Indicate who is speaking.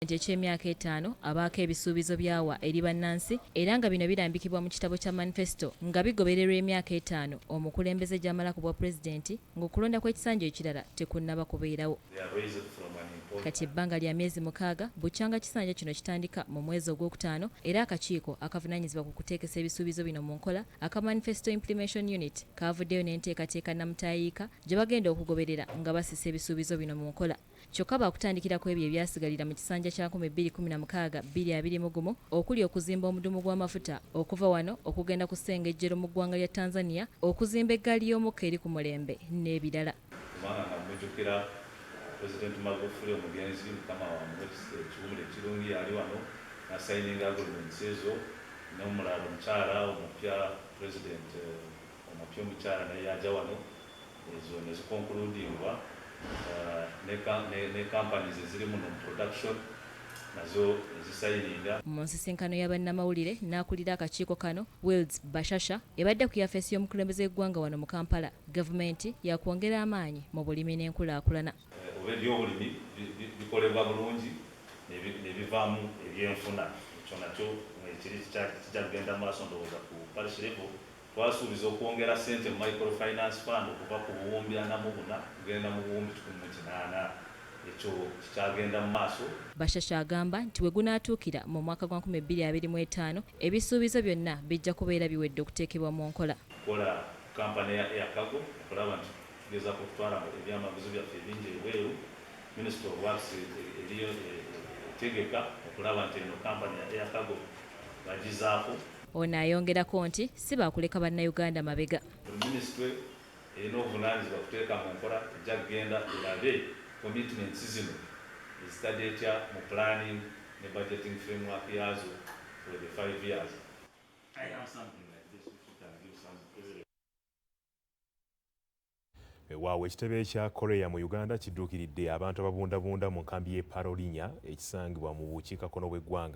Speaker 1: Eky'emyaka 5 abaako ebisuubizo byawa eri bannansi, era nga bino birambikibwa mu kitabo kya manifesto nga bigobererwa emyaka 5 omukulembeze gy'amala ku bwa pulezidenti, ng'okulonda kw'ekisanja ekirala tekunnaba kubeerawo. Kati ebbanga lya myezi 6 bukyanga kisanja kino kitandika mu mwezi ogwokutaano, era akakiiko akavunaanyizibwa ku kuteekesa ebisuubizo bino mu nkola aka Manifesto Implementation Unit kaavuddeyo n'enteekateeka namutayiika gye bagenda okugoberera nga basisa ebisuubizo bino mu nkola. Kyokka baakutandikira ku ebyo ebyasigalira mu kisanja kya 2016 2021, okuli okuzimba omudumu gw'amafuta okuva wano okugenda ku Ssengejjero mu ggwanga lya Tanzania, okuzimba eggaali y'omukka eri ku mulembe n'ebirala.
Speaker 2: Kubanga nga mujjukira Pulezidenti Magufuli omugenzi, Mukama wamuwe ekiwumula ekirungi, yali wano nasayininga agreements ezo n'omulala omukyala omupya, pulezidenti omupya omukyala, naye yajja wano, ezo ne zikonkludingwa ne companies eziri muno mu production nazo nezisayininga.
Speaker 1: Mu nsisinkano ya bannamawulire n'akulira akakiiko kano, Wills Bashasha, ebadde ku yafeesi y'omukulembeze w'eggwanga wano mu Kampala, gavumenti yakwongera amaanyi mu bulimi n'enkulaakulana.
Speaker 2: Oba ebyobulimi bikolebwa bulungi ne bivaamu ebyenfuna, ekyo nakyo ekiri kijja kugenda mu maaso. Ndowooza ku parish level twasuubiza okwongera ssente mu microfinance fund okuva ku 4,044 kugenda mu 1,800. Ekyo kikyagenda mu maaso.
Speaker 1: Bashasha agamba nti we gunaatuukira mu mwaka gwa 2025, ebisuubizo byonna bijja kubeera biwedde okuteekebwa mu nkola.
Speaker 2: Kukola kampani ya air cargo okulaba nti tugezaako okutwala ebyamaguzi byaffe ebingi ebweru. Ministry of Works eriyo etegeka okulaba nti eno kampani ya air cargo bagizaako.
Speaker 1: Ono ayongerako nti si baakuleka bannayuganda mabega.
Speaker 2: Buli minisitule erina obuvunaanyizibwa kuteeka mu nkola, ejja kugenda erabe commitments zino ezitadde etya mu planning ne budgeting framework yaazo for the 5 years. I have something like this, if you can give some president.
Speaker 3: Waawo, ekitebe kya Korea mu Uganda kidduukiridde abantu ababundabunda mu nkambi y'e Palorinya ekisangibwa mu bukiikakkono bw'eggwanga.